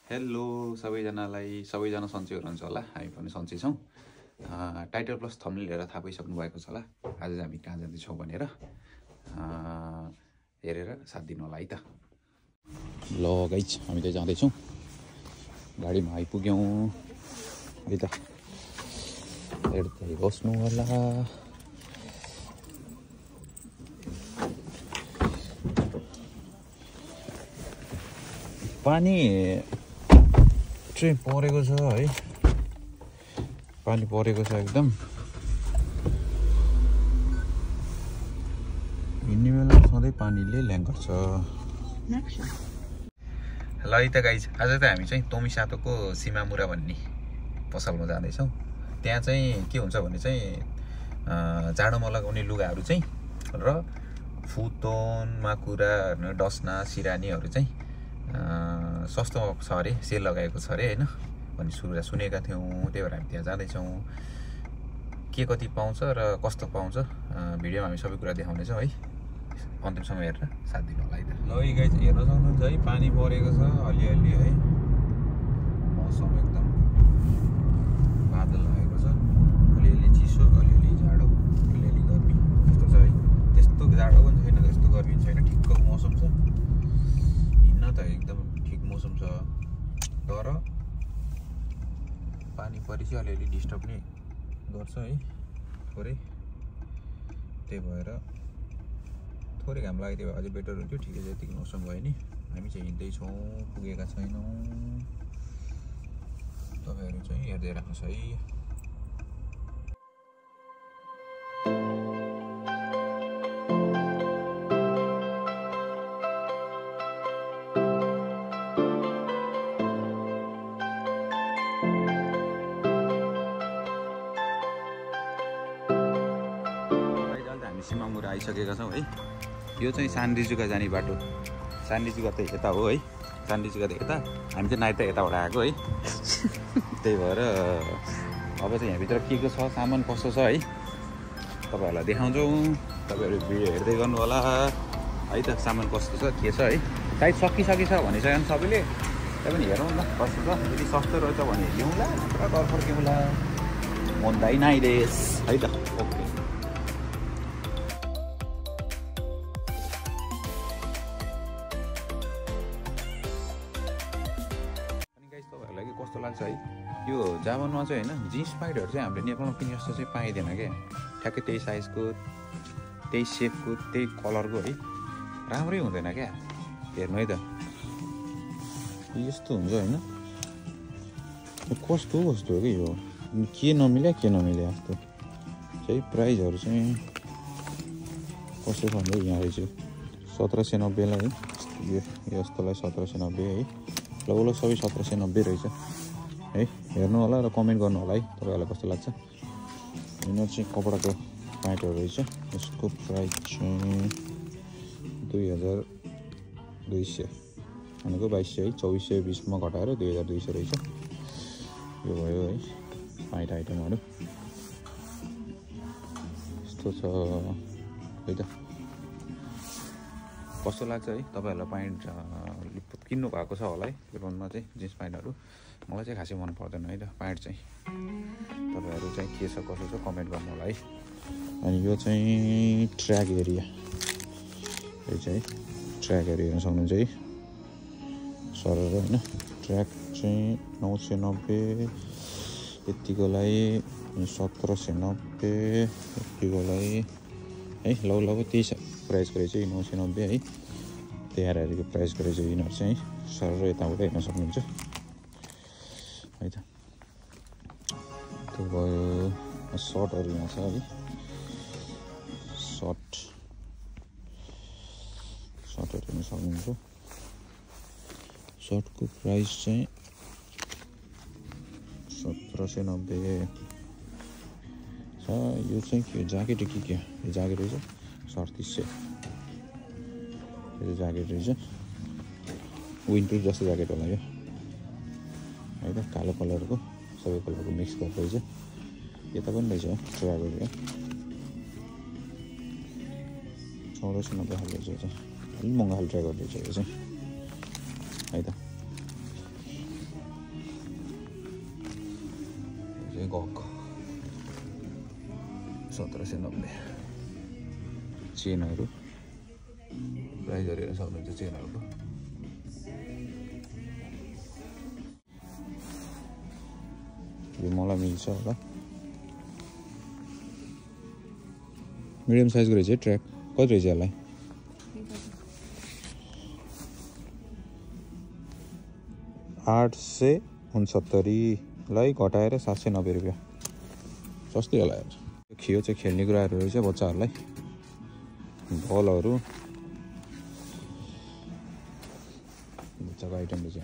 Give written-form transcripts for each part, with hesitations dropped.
Hello सबैजना सन्चै हुनुहुन्छ होला। हामी पनि सन्चै छौँ। टाइटल प्लस थम्बनेल हेरेर थाहा पाइसक्नु भएको छ होला आज चाहिँ हामी कहाँ जाँदैछौँ भनेर। हेरेर साथ दिनु होला है त। ल गाइज हामी चाहिँ जाँदैछौँ, गाडीमा आइपुग्यौँ है त। हेर्दै बस्नु होला। पानी चाहिँ परेको छ है, पानी परेको छ एकदम। हिँड्ने बेला सधैँ पानीले ल्याङ गर्छ। ल है त गाइज, आज त हामी चाहिँ तोमिसातोको सिमामुरा भन्ने पसलमा जाँदैछौँ। त्यहाँ चाहिँ के हुन्छ भने चाहिँ जाडोमा लगाउने लुगाहरू चाहिँ र फुतोन, माकुरा, डस्ना, सिरानीहरू चाहिँ सस्तो छ अरे, सेल लगाएको छ अरे होइन भन्ने सुनेका थियौँ। त्यही भएर हामी त्यहाँ जाँदैछौँ। के कति पाउँछ र कस्तो पाउँछ भिडियोमा हामी सबै कुरा देखाउनेछौँ है। अन्तिमसम्म हेरेर साथ दिनु होला है त। ल है गाइज, हेर्न सक्नुहुन्छ है, पानी परेको छ अलिअलि है। मौसम एकदम बादल लागेको छ, अलिअलि चिसो, अलिअलि जाडो, अलिअलि गर्मी त्यस्तो छ है। त्यस्तो जाडो पनि छैन, त्यस्तो गर्मी छैन, ठिक्कको मौसम छ। हिँड्न त एकदम ठिक मौसम छ, तर पानी परेपछि अलिअलि डिस्टर्ब नै गर्छ है थोरै। त्यही भएर थोरै घाम लाग्यो, त्यही भएर अझै बेटर हुन्थ्यो। ठिकै छ, यतिको मौसम भयो नि। हामी चाहिँ हिँड्दैछौँ, पुगेका छैनौँ। तपाईँहरू चाहिँ हेर्दै राख्नुहोस् है। सिमामुरा आइसकेका छौँ है। यो चाहिँ सानरिजुका जाने बाटो। सानरिजुका त यता हो है, सानरिजुका त यता, हामी चाहिँ नाइट यताबाट आएको है। त्यही भएर अब चाहिँ यहाँभित्र के छ, सामान कस्तो छ है तपाईँहरूलाई देखाउँछौँ। तपाईँहरू भिडियो हेर्दै गर्नु होला है त। सामान कस्तो छ, के छ है। सायद सकिसकेछ भनिसक्यो भने सबैले, त्यही पनि हेरौँ न कस्तो छ। यदि सस्तो रहेछ भने लिउँला, नत्र घर फर्क्यौँला। मन्दाइ नाइ देश है त। ओके, कस्तो लाग्छ है यो जापानमा चाहिँ होइन। जिन्स प्यान्टहरू चाहिँ हामीले नेपालमा किने जस्तो चाहिँ पाइँदैन क्या। ठ्याक्कै त्यही साइजको, त्यही सेपको, त्यही कलरको है, राम्रै हुँदैन क्या। हेर्नु है त, यस्तो हुन्छ होइन। कस्तो हो कि यो के नमिल्या जस्तो चाहिँ। प्राइजहरू चाहिँ कस्तो छ भन्दा यहाँ रहेछ 1790लाई है। यो यस्तोलाई 1790 है। लगभग सबै 1790 रहेछ है। हेर्नु होला र कमेन्ट गर्नु होला है तपाईँहरूलाई कस्तो लाग्छ। यिनीहरू चाहिँ कपडाको प्यान्टहरू रहेछ। यसको प्राइस चाहिँ 2200 भनेको 2200 है। 2420मा घटाएर 2200 रहेछ। यो भयो है प्यान्ट आइटमहरू। यस्तो छ है त। कस्तो लाग्छ है तपाईँहरूलाई प्यान्ट किन्नु भएको छ होला है लोनमा चाहिँ जिन्स प्यान्टहरू। मलाई चाहिँ खासै मन पर्दैन है त प्यान्ट चाहिँ। तपाईँहरू चाहिँ के छ कसो छ कमेन्ट गर्नु होला है। अनि यो चाहिँ ट्र्याक एरिया, यो चाहिँ ट्र्याकहरू हेर्न सक्नुहुन्छ है सरर होइन। ट्र्याक चाहिँ 990, यतिकोलाई 1790, यतिकोलाई है लगभग त्यही प्राइसको रहेछ 990 है। त्यहाँहरूको प्राइसको रहेछ यिनीहरू चाहिँ सरर यताबाट हेर्न सक्नुहुन्छ है त। त्यो भयो। सर्टहरू यहाँ छ है, सर्टहरू हेर्न सक्नुहुन्छ। सर्टको प्राइस चाहिँ 1790 छ। यो चाहिँ के ज्याकेट हो कि के, यो ज्याकेट रहेछ 3700। यो ज्याकेट रहेछ, विन्टर जस्तो ज्याकेट होला यो है त। कालो कलरको, सबै कलरको मिक्स गरेको रहेछ। यता पनि रहेछ ट्र्याक एरिया 1490 खालको रहेछ। अलिक महँगो खाले ट्र्याक रहेछ यो चाहिँ है त। गक 1790 चेनहरू प्राइजहरू हेर्न सक्नुहुन्छ चेनहरूको यो मलाई मिल्छ होला मिडियम साइजको रहेछ ट्र्याक कति रहेछ यसलाई 869 लाई घटाएर 790 रुपियाँ सस्तै होला यार खियो चाहिँ खेल्ने कुराहरू रहेछ बच्चाहरूलाई बलहरू बच्चाको आइटम रहेछ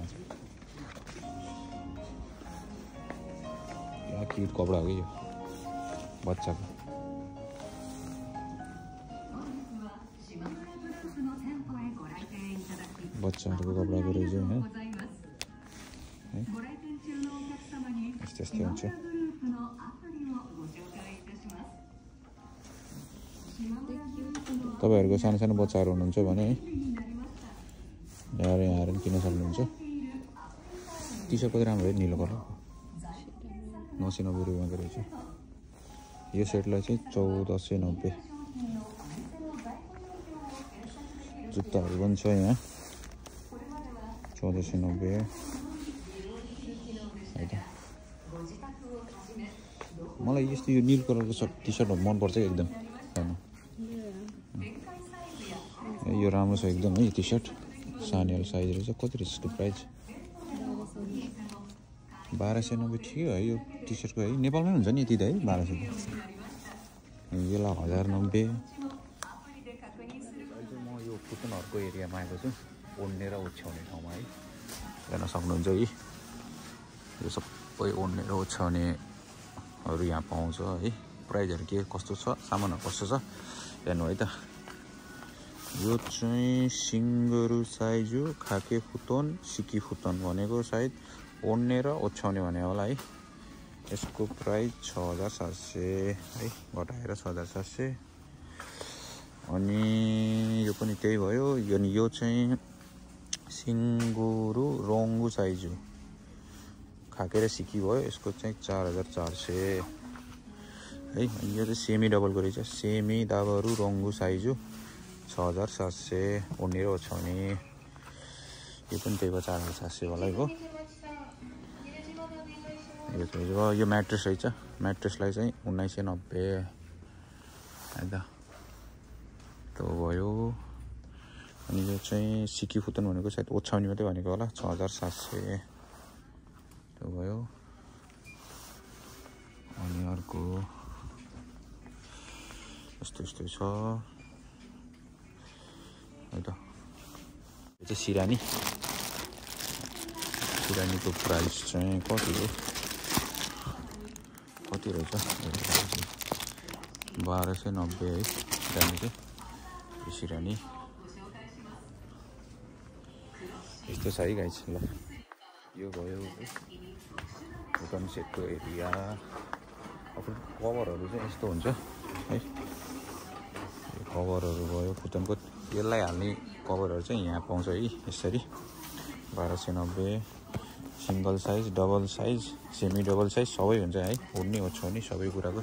यहाँ क्युट कपडा हो कि यो बच्चाको बच्चाहरूको कपडाको रहेछ यहाँ यस्तै हुन्छ तपाईँहरूको सानो सानो बच्चाहरू हुनुहुन्छ भने है यहाँ आएर किन्न सक्नुहुन्छ टी सर्ट कति राम्रो है निलो कलर 990 रुपियाँको रहेछ यो सेटलाई चाहिँ 1490 जुत्ताहरू पनि छ यहाँ 1490 है त मलाई यस्तो यो नील कलरको टी सर्टहरू मनपर्छ एकदम यो राम्रो छ एकदम है टी सर्ट सानो साइज रहेछ कति रहेछ यसको प्राइस 1290 ठिकै है यो टी सर्टको है नेपालमै हुन्छ नि यति त है 1200 यसलाई 1090 म यो फुटनहरूको एरियामा आएको छु ओड्ने र ओछ्याउने ठाउँमा है हेर्न सक्नुहुन्छ है यो सबै ओड्ने र ओछ्याउनेहरू यहाँ पाउँछ है प्राइजहरू के कस्तो छ सामानहरू कस्तो छ हेर्नु है त यो चाहिँ सिङ्गुरो साइज हो खाके फुटन सिकी फुटन भनेको सायद ओड्ने र ओछ्याउने भने होला है यसको प्राइस 6700 है घटाएर 6700 अनि यो पनि त्यही भयो यो चाहिँ सिङ्गुरो रोङ्गु साइज हो खाके र सिकी भयो यसको चाहिँ 4400 है यो चाहिँ सेमी डबलको रहेछ सेमी दाबहरू रोङ्गु साइज हो 6700 ओड्ने र ओछ्याउने यो पनि त्यही भयो 4700 होला हो यो म्याट्रेस रहेछ म्याट्रेसलाई चाहिँ 1990 है त त्यो भयो अनि यो चाहिँ सिकी फुटन भनेको सायद ओछ्याउने मात्रै भनेको होला 6700 त्यो भयो अनि अर्को यस्तो यस्तो छ है त यो चाहिँ सिरानीको प्राइस चाहिँ कति हो कति रहेछ 1290 है सिरानी चाहिँ यो सिरानी यस्तो छ है गाइस ल यो भयो फुटन सेटको एरिया कभरहरू चाहिँ यस्तो हुन्छ है यो कभरहरू भयो फुटनको यसलाई हाल्ने कभरहरू चाहिँ यहाँ पाउँछ है यसरी 1290 single size double size semi double size सबै हुन्छ है ओड्ने ओछ्याउने सबै कुराको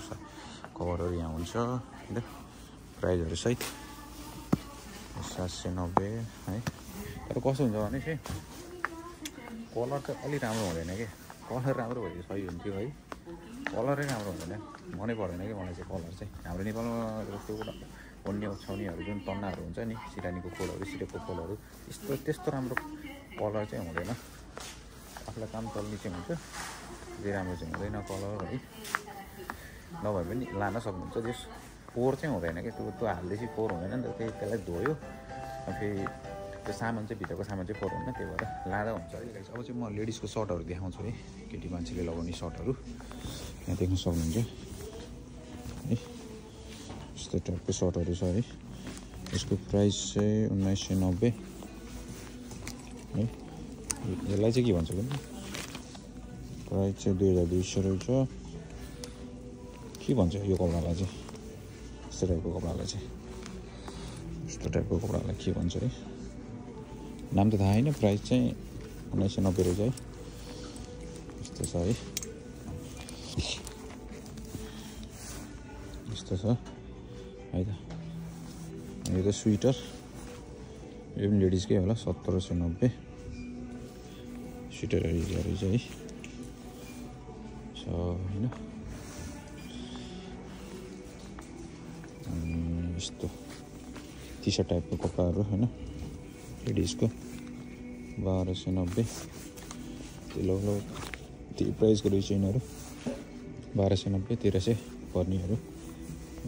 कभरहरू यहाँ हुन्छ होइन प्राइजहरू सहित 790 है तर कस्तो हुन्छ भने चाहिँ कलर त अलिक राम्रो हुँदैन कि कलर राम्रो भयो सही हुन्थ्यो है कलरै राम्रो हुँदैन मनै पर्दैन कि मलाई चाहिँ कलर चाहिँ हाम्रो नेपालमा जस्तो ओड्ने ओछ्याउनेहरू जुन तन्नाहरू हुन्छ नि सिरानीको खोलहरू सिरेको खोलहरू त्यस्तो राम्रो कलर चाहिँ हुँदैन आफूलाई काम चल्ने चाहिँ हुन्छ त्यही राम्रो चाहिँ हुँदैन कलर है नभए पनि लान सक्नुहुन्छ त्यस फोहोर चाहिँ हुँदैन कि त्यो हाल्दैछ फोहोर हुँदैन नि त त्यसलाई धोयो फेरि त्यो सामान चाहिँ भित्रको सामान चाहिँ फोहोर हुँदैन त्यही भएर लाँदा हुन्छ है अब चाहिँ म लेडिजको सर्टहरू देखाउँछु है केटी मान्छेले लगाउने सर्टहरू यहाँ देख्न सक्नुहुन्छ है यस्तो टाइपको सर्टहरू छ है यसको प्राइस चाहिँ 1990 है यसलाई चाहिँ के भन्छ भने प्राइस चाहिँ 2200 रहेछ के भन्छ यो कपडालाई चाहिँ यस्तो टाइपको कपडालाई चाहिँ यस्तो टाइपको कपडालाई के भन्छ है नाम त थाहा छैन प्राइस चाहिँ 1990 रहेछ है यस्तो छ है यस्तो छ है त। यो त स्वेटर, यो पनि लेडिजकै होला 1790 स्वेटर एरिया रहेछ है छ हैन। यस्तो टी सर्ट टाइपको कपडाहरू हैन लेडिजको 1290 त्यो त्यो प्राइसको रहेछ यिनीहरू 1290 1300 पर्नेहरू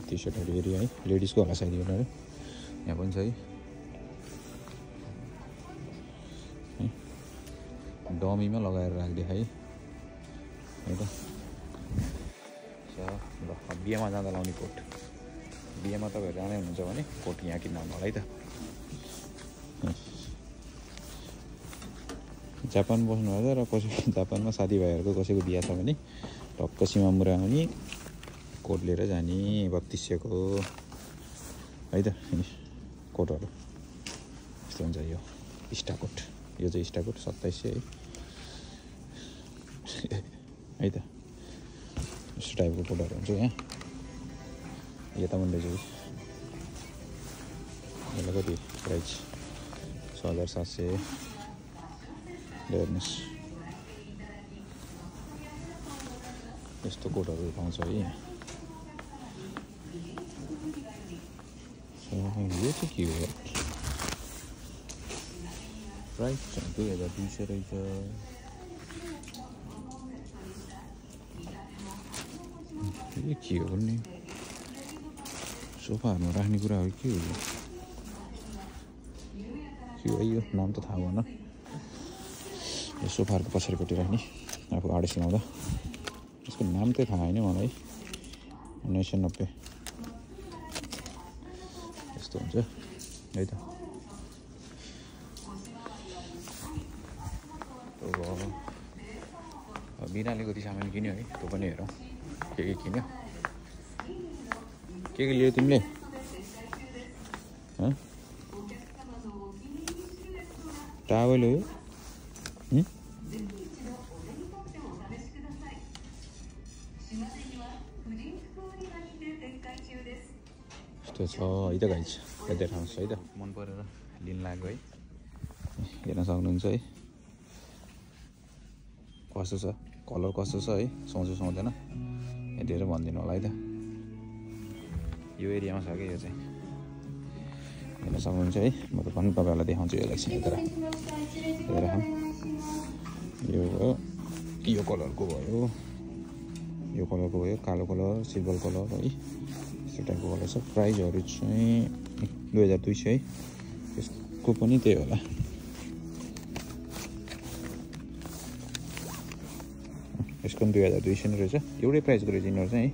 टी सर्टहरू एरिया है लेडिजको होला सायद यिनीहरू। यहाँ पनि छ है डमीमा लगाएर राख्दै है त। ल बिहेमा जाँदा लाउने कोट, बिहेमा तपाईँहरू जाँदै हुनुहुन्छ भने कोट यहाँ किन्न होला है त। जापान बस्नुभएको छ र कसै जापानमा साथीभाइहरूको कसैको बिहा छ भने टक्क सिमामुरा आउने कोट लिएर जाने 3200 को है त। कोटहरू यस्तो हुन्छ। यो स्टाकोट, यो चाहिँ स्टाकोट 2700 है त। यस्तो टाइपको कोटहरू हुन्छ यहाँ। यता पनि रहेछ यसलाई कति प्राइस 6700 हेर्नुहोस्। यस्तो कोटहरू पाउँछ है यहाँ। यो चाहिँ के हो प्राइस चाहिँ 2200 रहेछ। यो के हो भन्ने सोफाहरूमा राख्ने कुराहरू के हो यो यो नाम त थाहा भएन। यो सोफाहरूको पछाडिपट्टि राख्ने आफू आडे सिलाउँदा यसको नाम चाहिँ थाहा होइन मलाई। 1990 यस्तो हुन्छ है त। बिनाले कति सामान किन्यो है त्यो पनि हेरौँ के किन्यो के लियो तिमीले टावल हो यस्तो छ है त गाइस देखाउँछ है त। मन परेर लिन लाग्यो है हेर्न सक्नुहुन्छ है कस्तो छ कलर कस्तो छ है सोच्नु सुहाउँदैन हेरेर भनिदिनु होला है त। यो एरियामा छ क्या यो चाहिँ हेर्न सक्नुहुन्छ है। म त पनि तपाईँहरूलाई देखाउँछु यो एकछिन हेरेर यो कलरको भयो कालो कलर सिल्भर कलर है यस्तो टाइपको कलर छ। प्राइसहरू चाहिँ 2200 है। यसको पनि त्यही होला। यसको पनि 2200 नै रहेछ। एउटै प्राइसको रहेछ यिनीहरू चाहिँ है।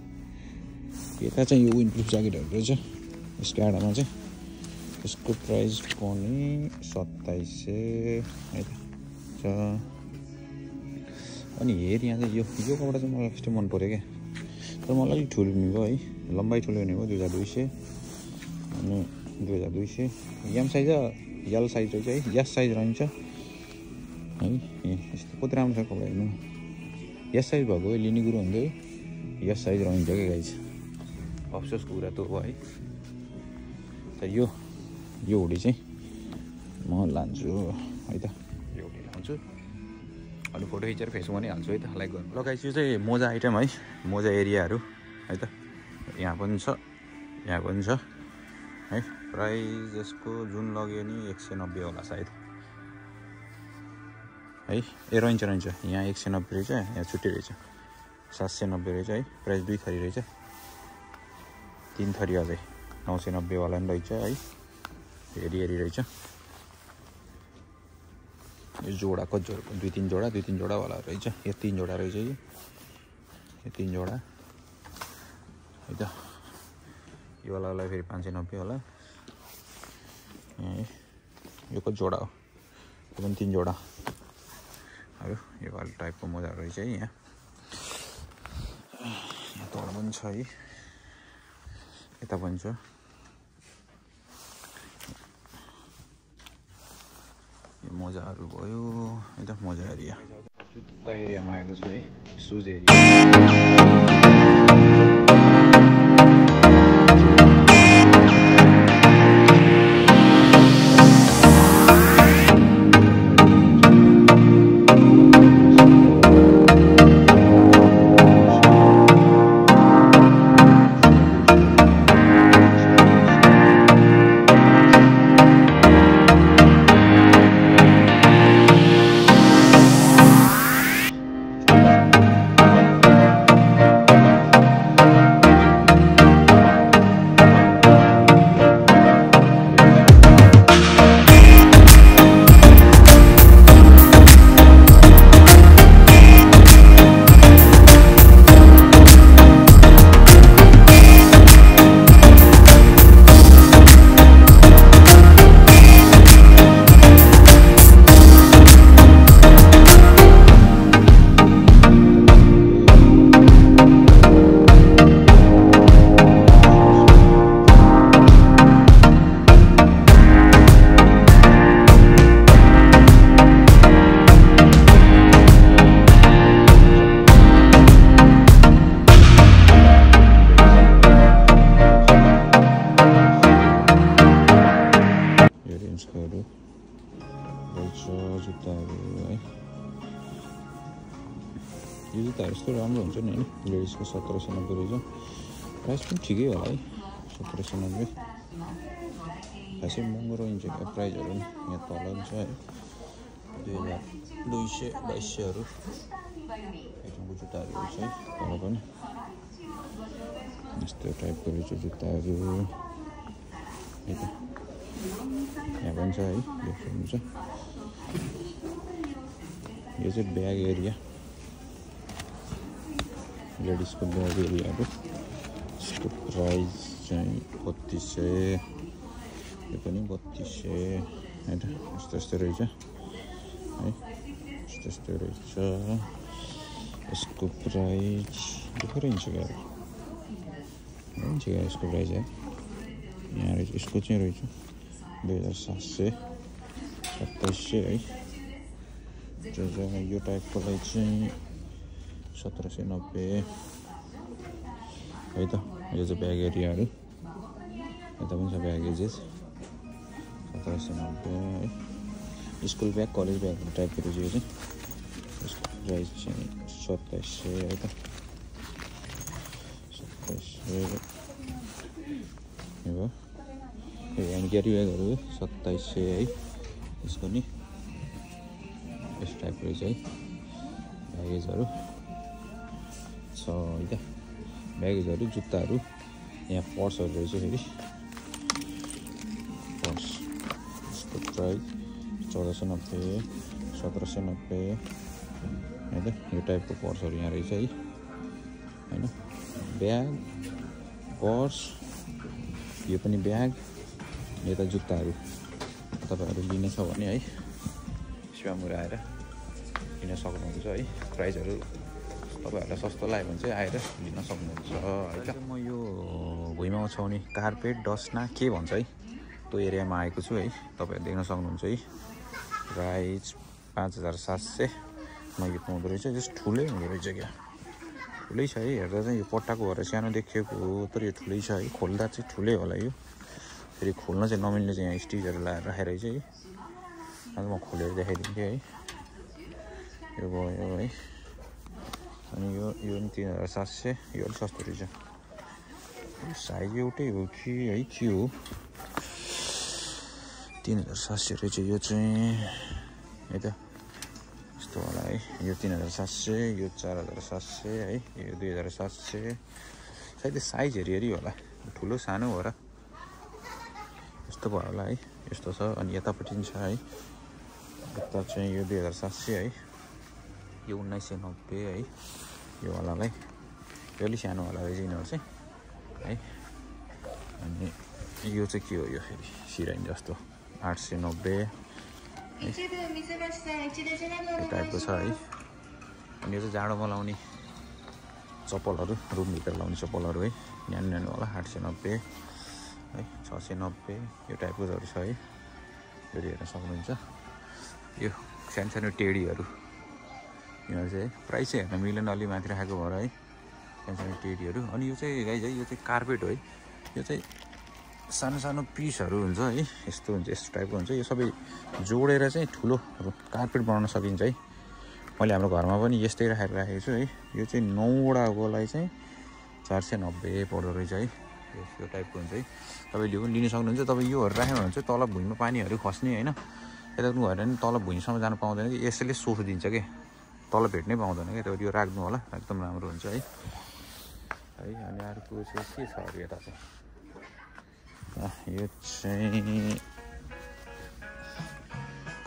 यता चाहिँ यो विन्डप्रुफ ज्याकेटहरू रहेछ यसको आडामा चाहिँ। यसको प्राइस पनि 2700 है त छ। अनि हेर यहाँ चाहिँ यो कपडा चाहिँ मलाई कस्तो मन पऱ्यो क्या तर मलाई अलिक ठुलो हुने भयो है लम्बाइ ठुलो हुने भयो 2200 अनि 2200 एम साइज र एल साइज रहेछ है। यस साइज रहन्छ है यस्तो कति राम्रो छ कपडा हेर्नु। यस साइज भएको लिने कुरो हुन्थ्यो है यस साइज रहन्छ क्या गाइस। अफसोसको कुरा त हो है। तर यो हुडी चाहिँ म लान्छु है त। यो हुडी लान्छु अलिक फोटो खिचेर फेसबुकमा नि हाल्छु है त लाइक गर्नु। ल गाइस यो चाहिँ मोजा आइटम है मोजा एरियाहरू है त। यहाँ पनि छ है। प्राइस यसको जुन लग्यो नि 190 होला सायद है। ए रहन्छ यहाँ 190 रहेछ यहाँ छुट्टै रहेछ 790 रहेछ है। प्राइस 2 थरी रहेछ 3 थरी अझै 990 वाला पनि रहेछ है। हेरी रहेछ यो जोडा कति जोडा 2-3 जोडा वाला रहेछ। यो 3 जोडा रहेछ यो 3 जोडा है त। यो वाला फेरि 590 होला यो कति जोडा हो यो पनि 3 जोडा यो वाला टाइपको मोजाहरू रहेछ है। यहाँ तल पनि छ है यता पनि छ। यो मोजाहरू भयो है त मोजा एरिया जुत्ता एरियामा आएको छु है सुज एरिया। यो जुत्ताहरू यस्तो राम्रो हुन्छ नि होइन लेडिजको 1790 रहेछ प्राइस पनि ठिकै होला है 1790 खासै महँगो रहन्छ प्राइसहरू नि यहाँ तल हुन्छ है 2200 आइटमको जुत्ताहरू रहेछ है तल पनि यस्तो टाइपको रहेछ जुत्ताहरू है त यहाँ पनि छ है देख्नुहुन्छ यो चाहिँ ब्याग एरिया लेडिजको ब्याग एरियाहरू यसको प्राइस चाहिँ 3200 यो पनि 3200 है त यस्तो रहेछ है यस्तो रहेछ यसको प्राइस डिफरेन्ट छ क्या यसको प्राइस है यहाँ रहेछ यसको चाहिँ रहेछ 2700 2700 है यो टाइपकोलाई चाहिँ 1790 है त यो चाहिँ ब्याग एरियाहरू यता पनि छ ब्यागेजेस 1790 है स्कुल ब्याग कलेज ब्याग टाइपको रहेछ यो चाहिँ यसको प्राइस चाहिँ 2700 है त 2700 यो ह्यान्ड क्यारी ब्यागहरू 2700 है यसको नि यस टाइपको रहेछ है ब्यागेजहरू छ है त ब्यागेजहरू जुत्ताहरू यहाँ पर्सहरू रहेछ फेरि पर्स यसको प्राइस 1490 1790 है त यो टाइपको पर्सहरू यहाँ रहेछ है होइन ब्याग पर्स यो पनि ब्याग यता जुत्ताहरू तपाईँहरू लिन छ भने है सिमामुरा आएर लिन सक्नुहुन्छ है प्राइसहरू तपाईँहरूलाई सस्तो लाग्यो भने चाहिँ आएर लिन सक्नुहुन्छ है त म यो भुइँमा ओछ्याउने कार्पेट डस्ना के भन्छ है त्यो एरियामा आएको छु है तपाईँहरू देख्न सक्नुहुन्छ है प्राइस 5700 मा यो पाउँदो रहेछ जस्ट ठुलै हुँदो रहेछ क्या ठुलै छ है हेर्दा चाहिँ यो पट्टाको भएर सानो देखिएको हो तर यो ठुलै छ है खोल्दा चाहिँ ठुलै होला यो फेरि खोल्न चाहिँ नमिल्ने चाहिँ यहाँ स्टिचहरू लगाएर राखेर चाहिँ है अन्त म खोलेर देखाइदिन्थेँ है यो भयो है अनि यो पनि 3700 यो अलिक सस्तो रहेछ यो साइज एउटै हो कि है के हो 3700 रहेछ यो चाहिँ है त यस्तो होला है यो 3700 यो 4700 है यो 2700 सायद साइज हेरी होला ठुलो सानो हो र यस्तो भयो होला है यस्तो छ अनि यतापट्टि छ है यता चाहिँ यो 2700 है यो 1990 है यो वालालाई यो अलिक सानो होला रहेछ यिनीहरू चाहिँ है अनि यो चाहिँ के हो यो फेरि सिराइन जस्तो 890 टाइपको छ है अनि यो चाहिँ जाडोमा लाउने चप्पलहरू रुमभित्र लाउने चप्पलहरू है न्यानो न्यानो होला 890 है 690 यो टाइपकोहरू छ है यो हेर्न सक्नुहुन्छ यो सानो सानो टेडीहरू यिनीहरू चाहिँ प्राइस चाहिँ हेर्न मिलेन अलि माथि राखेको भएर है सानो सानो टेडीहरू अनि यो चाहिँ गाइज है यो चाहिँ कार्पेट हो है यो चाहिँ सानो सानो पिसहरू हुन्छ है यस्तो हुन्छ यस्तो टाइपको हुन्छ यो सबै जोडेर चाहिँ ठुलो कार्पेट बनाउन सकिन्छ है मैले हाम्रो घरमा पनि यस्तै राखेको छु है यो चाहिँ 9वटाकोलाई चाहिँ 490 पर्दो रहेछ है यो टाइपको हुन्छ है तपाईँले पनि लिन सक्नुहुन्छ तपाईँ योहरू राख्यो भने चाहिँ तल भुइँमा पानीहरू खस्ने होइन यता गएर नि तल भुइँसम्म जानु पाउँदैन कि यसैले सोख दिन्छ क्या तल भेट्नै पाउँदैन क्या त्यो राख्नु होला एकदम राम्रो हुन्छ है अनि अर्को चाहिँ के छ अरू यता चाहिँ यो चाहिँ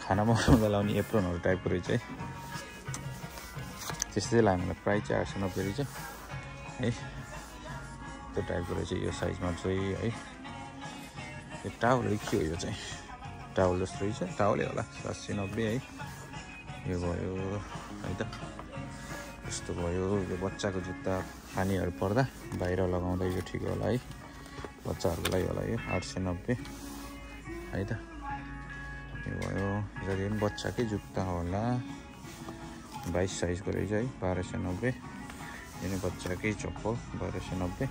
खाना बनाउँदा लाउने एप्रोनहरू टाइपको रहेछ है त्यस्तै लाग्यो मलाई प्राइस चाहिँ 890 रहेछ है त्यो टाइपको रहेछ यो साइजमा चाहिँ है यो टावल के हो यो चाहिँ टावल जस्तो रहेछ टावलै होला 790 है यो भयो है त यस्तो भयो यो बच्चाको जुत्ता पानीहरू पर्दा बाहिर लगाउँदा यो ठिक होला है बच्चाहरूको लागि होला यो 890 है त यो भयो जति पनि बच्चाकै जुत्ता होला 22 साइजको रहेछ है 1290 यो बच्चाकै चप्पल 1290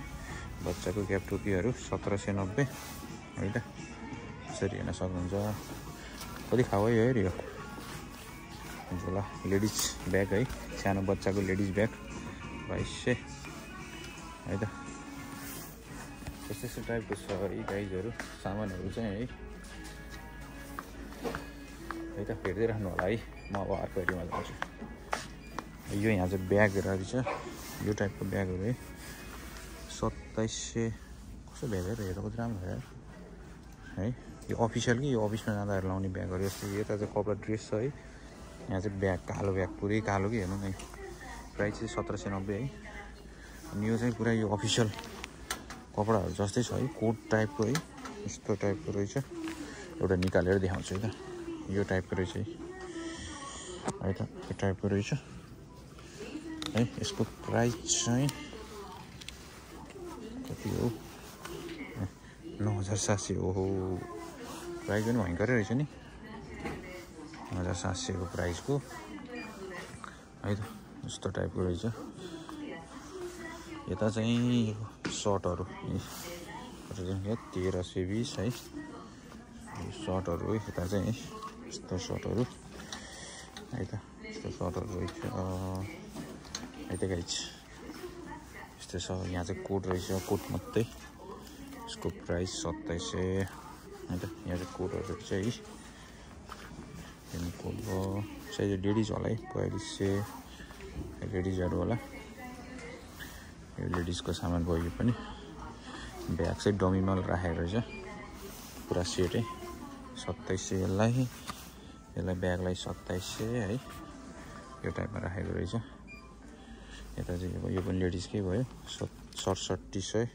बच्चाको क्याप टोपीहरू 1790 है त यसरी हेर्न सक्नुहुन्छ कति खाऊ है हेऱ्यो झोला लेडिज ब्याग है सानो बच्चाको लेडिज ब्याग 2200 है त यस्तो टाइपको छ है गाइजहरू सामानहरू चाहिँ है त हेर्दै राख्नु होला है म अब अर्को एरियामा जान्छु यो यहाँ चाहिँ ब्यागहरू रहेछ यो टाइपको ब्यागहरू है 2700 कस्तो ब्यागहरू हेर्दा कति राम्रो भयो है यो अफिसियल कि यो अफिसमा जाँदाखेरि लाउने ब्यागहरू यस्तो यता चाहिँ कपडा ड्रेस छ है यहाँ चाहिँ ब्याग कालो ब्याग पुरै कालो कि हेर्नु न प्राइस चाहिँ 1790 है अनि यो चाहिँ पुरा यो अफिसियल कपडाहरू जस्तै छ है कोट टाइपको है यस्तो टाइपको रहेछ एउटा निकालेर देखाउँछु है त यो टाइपको रहेछ है त यो टाइपको रहेछ है यसको प्राइस चाहिँ कति हो 9700 ओहो प्राइस पनि भयङ्करै रहेछ नि 9700 को प्राइसको है त यस्तो टाइपको रहेछ यता चाहिँ सर्टहरू 1320 है सर्टहरू यता चाहिँ यस्तो सर्टहरू है त यस्तो सर्टहरू रहेछ है त गाइज यस्तो छ यहाँ चाहिँ कोट रहेछ कोट मात्रै यसको प्राइस 2700 है त यहाँ चाहिँ कोटहरू रहेछ है कोट भयो साइज लेडिज होला है 4200 लेडिजहरू होला यो लेडिजको सामान भयो यो पनि ब्याग चाहिँ डमीमा राखेको रहेछ पुरा सेटै 2700 यसलाई ब्यागलाई 2700 है यो टाइपमा राखेको रहेछ यता चाहिँ यो पनि लेडिजकै भयो 6700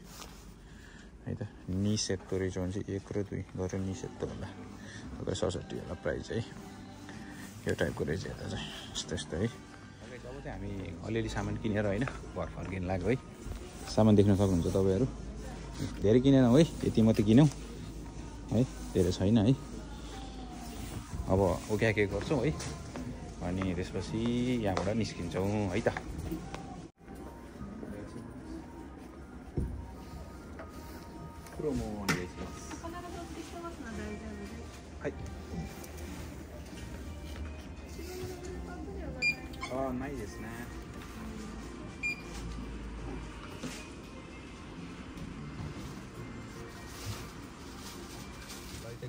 है त नि सेटको रहेछ भने चाहिँ 1 र 2 गरेर नि सेटको होला तपाईँ 67 होला प्राइस है यो टाइपको रहेछ यता चाहिँ यस्तो है अब चाहिँ हामी अलिअलि सामान किनेर होइन घर फर्किन लाग्यो है सामान देख्न सक्नुहुन्छ तपाईँहरू धेरै किनेनौँ है यति मात्रै किन्यौँ है धेरै छैन है अब ओके के गर्छौँ है अनि त्यसपछि यहाँबाट निस्किन्छौँ है तないですね。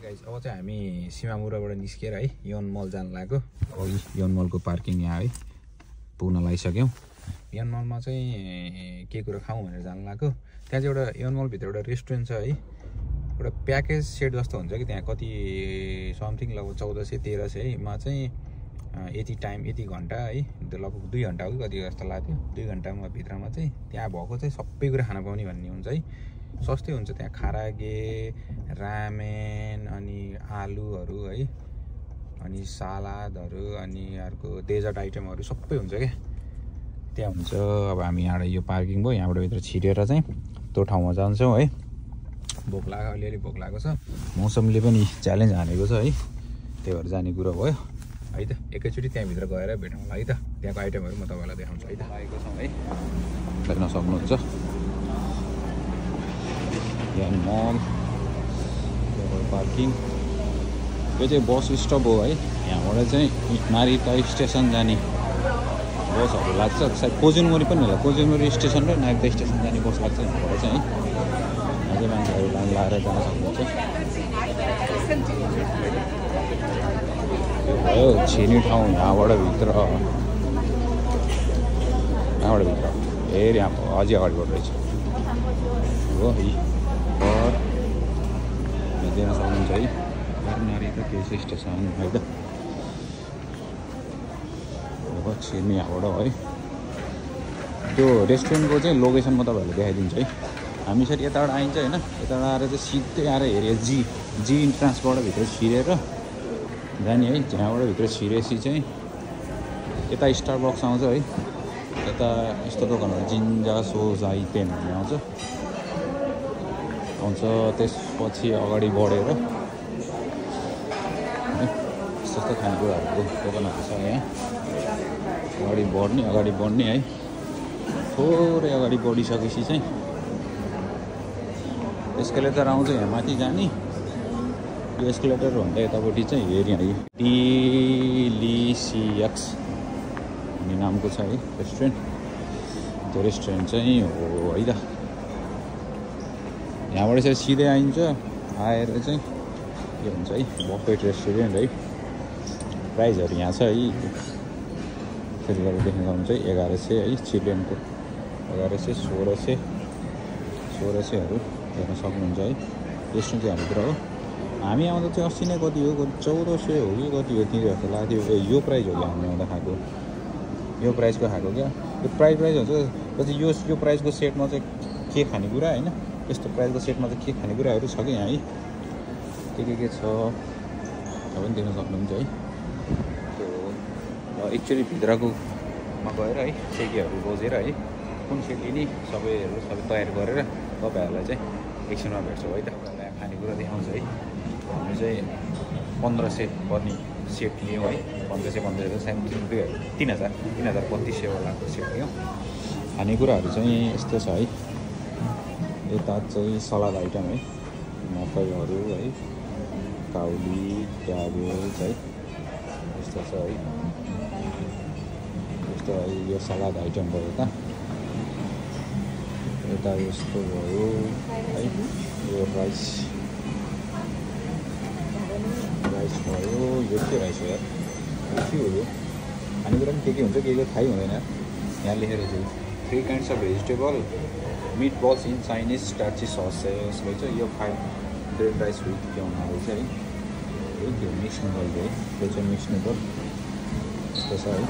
गाइस अब चाहिँ हामी सीमामुराबाट निस्केर है यन मल जान लाग्यो अब यन मलको पार्किङ यहाँ है पुग्न लागिसक्यौँ यन मलमा चाहिँ के कुरा खाउँ भनेर जान लाग्यो त्यहाँ चाहिँ एउटा यन मलभित्र एउटा रेस्टुरेन्ट छ है एउटा प्याकेज सेट जस्तो हुन्छ कि त्यहाँ कति समथिङ लगभग 1400-1300 है मा चाहिँ यति टाइम यति घन्टा है लगभग 2 घन्टा हो कि कति जस्तो लाग्यो 2 घन्टामा भित्रमा चाहिँ त्यहाँ भएको चाहिँ सबै कुरा खान पाउने भन्ने हुन्छ है सस्तै हुन्छ त्यहाँ खारागे रामेन अनि आलुहरू है अनि सलादहरू अनि अर्को डेजर्ट आइटमहरू सबै हुन्छ क्या त्यहाँ हुन्छ अब हामी यहाँबाट यो पार्किङ भयो यहाँबाट भित्र छिरेर चाहिँ त्यो ठाउँमा जान्छौँ है भोक लाग्यो अलिअलि भोक लागेको छ मौसमले पनि च्यालेन्ज हानेको छ है त्यही भएर जाने कुरा भयो है त एकैचोटि त्यहाँभित्र गएर भेटौँला है त त्यहाँको आइटमहरू म तपाईँलाई देखाउँछु है त आएको छौँ है देख्न सक्नुहुन्छ यहाँ मल पार्किङ यो चाहिँ बस स्टप हो है यहाँबाट चाहिँ नारिता स्टेसन जाने बसहरू लाग्छ सायद कोजुनमुरी पनि होला कोजुनमुरी स्टेसन र नारिता स्टेसन जाने बस लाग्छ यहाँबाट चाहिँ है यहाँ चाहिँ मान्छेहरू लाइन लगाएर जान सक्नुहुन्छ यो भयो छिर्ने ठाउँ यहाँबाट भित्र हेर यहाँ अझै अगाडिबाट रहेछ हो है देख्न सक्नुहुन्छ है नारिता केसी स्टेसन है त छिर्ने यहाँबाट है त्यो रेस्टुरेन्टको चाहिँ लोकेसन म तपाईँहरूलाई देखाइदिन्छु है हामी यसरी यताबाट आइन्छ होइन यताबाट आएर चाहिँ सिधै आएर हेऱ्यो जी इन्ट्रान्सबाट भित्र छिरेर जाने है त्यहाँबाट भित्र छिरेपछि चाहिँ यता स्टार बक्स आउँछ है यता यस्तो दोकानहरू जिन्जा सोजाई पेन भन्ने आउँछ त्यसपछि अगाडि बढेर यस्तो खानेकुराहरूको दोकानहरू छ यहाँ अगाडि बढ्ने है थोरै अगाडि बढिसकेपछि चाहिँ एस्केलेटर आउँछ यहाँ माथि जाने यो एस्केलेटर भन्दा यतापट्टि चाहिँ हेऱ्यो है डिलिसियक्स भन्ने नामको छ है रेस्टुरेन्ट। त्यो रेस्टुरेन्ट चाहिँ हो है त। यहाँबाट चाहिँ सिधै आइन्छ, आएर चाहिँ के भन्छ है बफेट रेस्टुरेन्ट है। प्राइजहरू यहाँ छ है, त्यसले गर्दा देख्न सक्नुहुन्छ है 1100 है चिल्ड्रेनको 1100 1600हरू हेर्न सक्नुहुन्छ है। रेस्टुरेन्ट चाहिँ हाम्रोतिर हो। हामी आउँदा चाहिँ अस्ति नै कति हो 1400 हो कि कति हो तिनीहरू जस्तो लाग्थ्यो। यो प्राइस हो कि हामी आउँदा खाएको, यो प्राइसको खाएको क्या। यो प्राइस हुन्छ पछि यो प्राइसको सेटमा चाहिँ के खानेकुरा होइन, यस्तो प्राइसको सेटमा चाहिँ के खानेकुराहरू छ कि यहाँ है। के छ अब पनि देख्न सक्नुहुन्छ है। त्यो एक्चुअली भित्रकोमा गएर है सेकीहरू बोजेर है कुन सेकी नि सबै तयार गरेर तपाईँहरूलाई चाहिँ एकछिनमा भेट्छौँ है त। तपाईँहरूलाई खानेकुरा देखाउँछ है। हामी चाहिँ 1500 पर्ने सेट लियौँ है। 1500 सायद 3035 वालाको सेट लियौँ। खानेकुराहरू चाहिँ यस्तो छ है। यता चाहिँ सलाद आइटम है, मकैहरू है, काउली, क्याबेज है, यस्तो छ है। यस्तो है यो सलाद आइटम भयो त। यता यस्तो भयो है। यो राइस भयो। यो के राइस हो यार, के हो यो? खानेकुरा पनि के हुन्छ के थाहै हुँदैन। यहाँ लेखेर चाहिँ 3 kinds of vegetable meatballs in Chinese starchy sauces रहेछ। यो 5 ब्रेड राइस विथ के हुँदो रहेछ है। त्यो मिक्स नुडल है, त्यो चाहिँ मिक्स नुडल यस्तो छ है।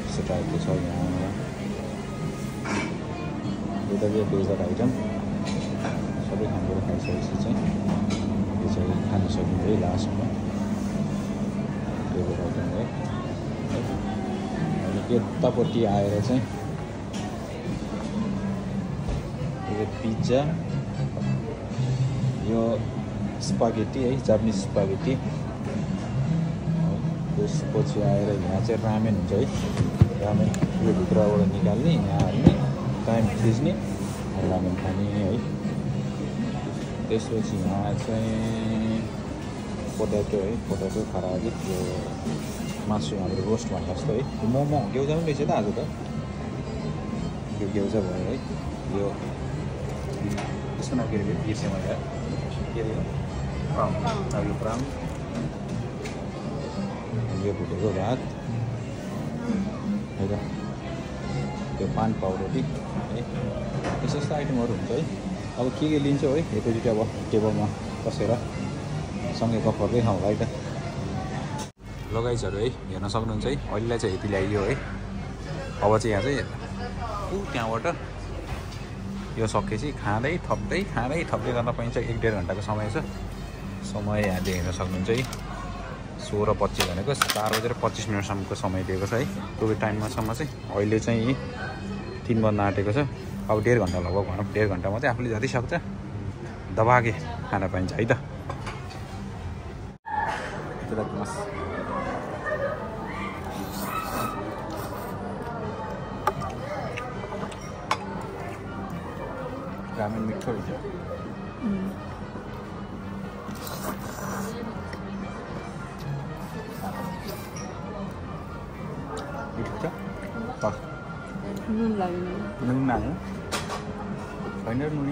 यस्तो टाइपको छ यहाँ। यता चाहिँ डेजर्ट आइटम सबै खानेकुरा खाइसकेपछि चाहिँ यो चाहिँ खान सकिन्छ है लास्टमा। डेजर्ट आइटम है। अनि यतापट्टि आएर चाहिँ यो पिज्जा, यो स्पागेटी है, जापानिज स्पागेटी। त्यसपछि आएर यहाँ चाहिँ रामेन हुन्छ है। रामेन यो भित्रबाट निकाल्ने, यहाँ हाल्ने, टाइम थिच्ने, रामेन खाने है। त्यसपछि यहाँ चाहिँ पोटेटो है, पोटेटो खराबी, यो मासु हाम्रो रोस्ट भने जस्तो है। मोमो गेउजा पनि रहेछ त आज त। यो गेउजा भयो है। यो यसको नाम के अरे बिर्सेँ मैले के अरे प्राउन। अब यो प्राउन, यो भुटेको भात है त। यो पान पाउरोटी है। यस्तो आइटमहरू हुन्छ है। अब के लिन्छौँ है एकैचोटि अब टेबलमा बसेर सँगै गफ गर्दै खाउँला है त। लगाइजहरू है हेर्न सक्नुहुन्छ है। अहिलेलाई चाहिँ यति ल्याइयो है। अब चाहिँ यहाँ चाहिँ त्यहाँबाट यो सकेपछि खाँदै थप्दै गर्न पाइन्छ। 1-1.5 घन्टाको समय छ। समय यहाँ हेर्न सक्नुहुन्छ है। 16:25 भनेको 4:25 समय दिएको छ है। त्यो टाइममासम्म चाहिँ अहिले चाहिँ 3 बज्न आँटेको छ। अब 1.5 घन्टा लगभग भनौँ। 1.5 घन्टामा चाहिँ आफूले जति सक्छ दबागे खान पाइन्छ है त। रामेन मिठो रहेछ। नुन लाग्यो। नुन लाग्यो छैन नुन।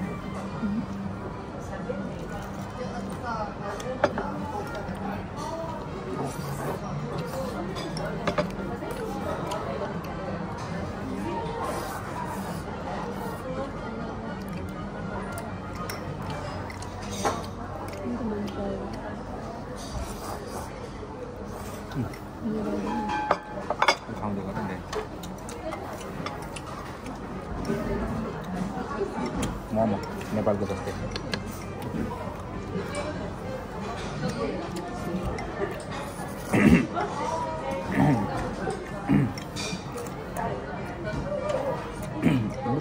खाउँदै गर नि मोमो नेपालको जस्तै।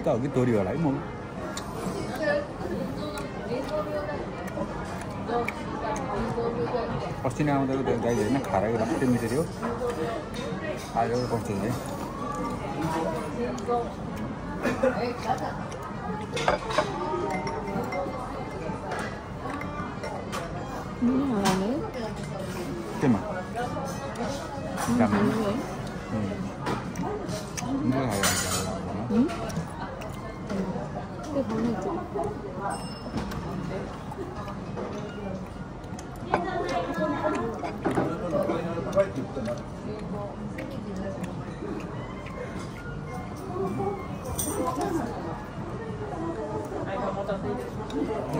त हो कि तोरी होला है मोमो। अस्ति नै आउँदाको त्यो गाई होइन खाराको राम्रै मिठो थियो। आज कस्तो है। केमा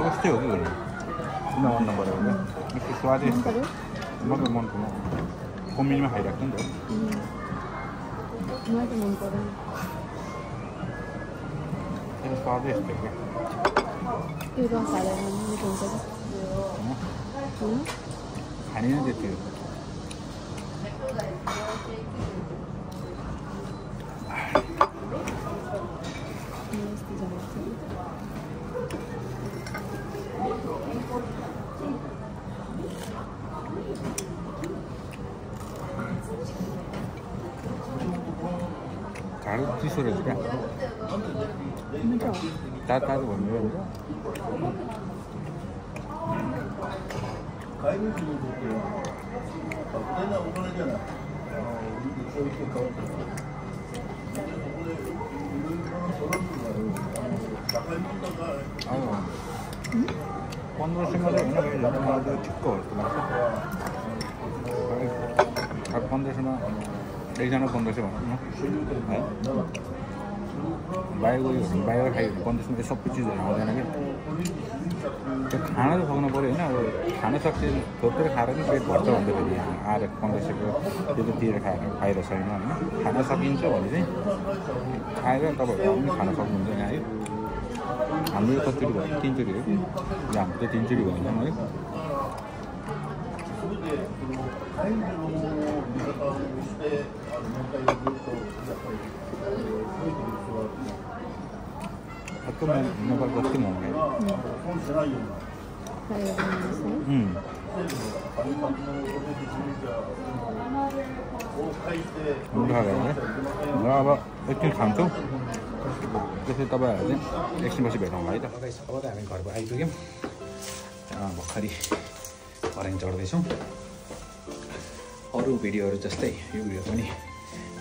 यस्तै हो कि किन मन नपरेको क्या यस्तो स्वादिष्ट मलाई मन पर्छ कम्बिनीमा खाइरहेको नि त त्यो स्वादिष्ट क्या खाने नै त्यति हो झाडु चिसो रहेछ क्या तातो भन्नु हुन्छ अब 1500मा चाहिँ होइन मलाई त ठिक्क हो जस्तो लाग्छ अब 1500मा एकजना 1500 भनौँ न है बाहिर गयो भने बाहिर खायो भने 1500मा सबै चिजहरू आउँदैन कि त्यो खाना त सक्नु पऱ्यो होइन अब खान सक्छ थोरै खाएर पनि पेट भर्छ भन्दाखेरि यहाँ आएर 1500को त्यो त तिरेर खाएर फाइदा छैन होइन खान सकिन्छ भने चाहिँ आएर तपाईँहरू पनि खान सक्नुहुन्छ यहाँ है हाम्रो यो कतिचोटि भयो 3 चोटि हो हाम्रो चाहिँ 3 चोटि भयो है अर्को नेपाल कति महँगो ल अब एकछिन खान्छौँ त्यसपछि तपाईँहरू चाहिँ एकछिनपछि भेटौँ है त अब त हामी घरको आइपुग्यौँ भर्खरै फरेन चढ्दैछौँ अरू भिडियोहरू जस्तै यो भिडियो पनि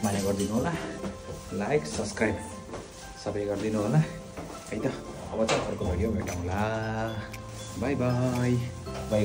माया गरिदिनु होला लाइक सब्सक्राइब सबै गरिदिनु होला है त अब चाहिँ अर्को भिडियो भेटौँला बाई बाई बाई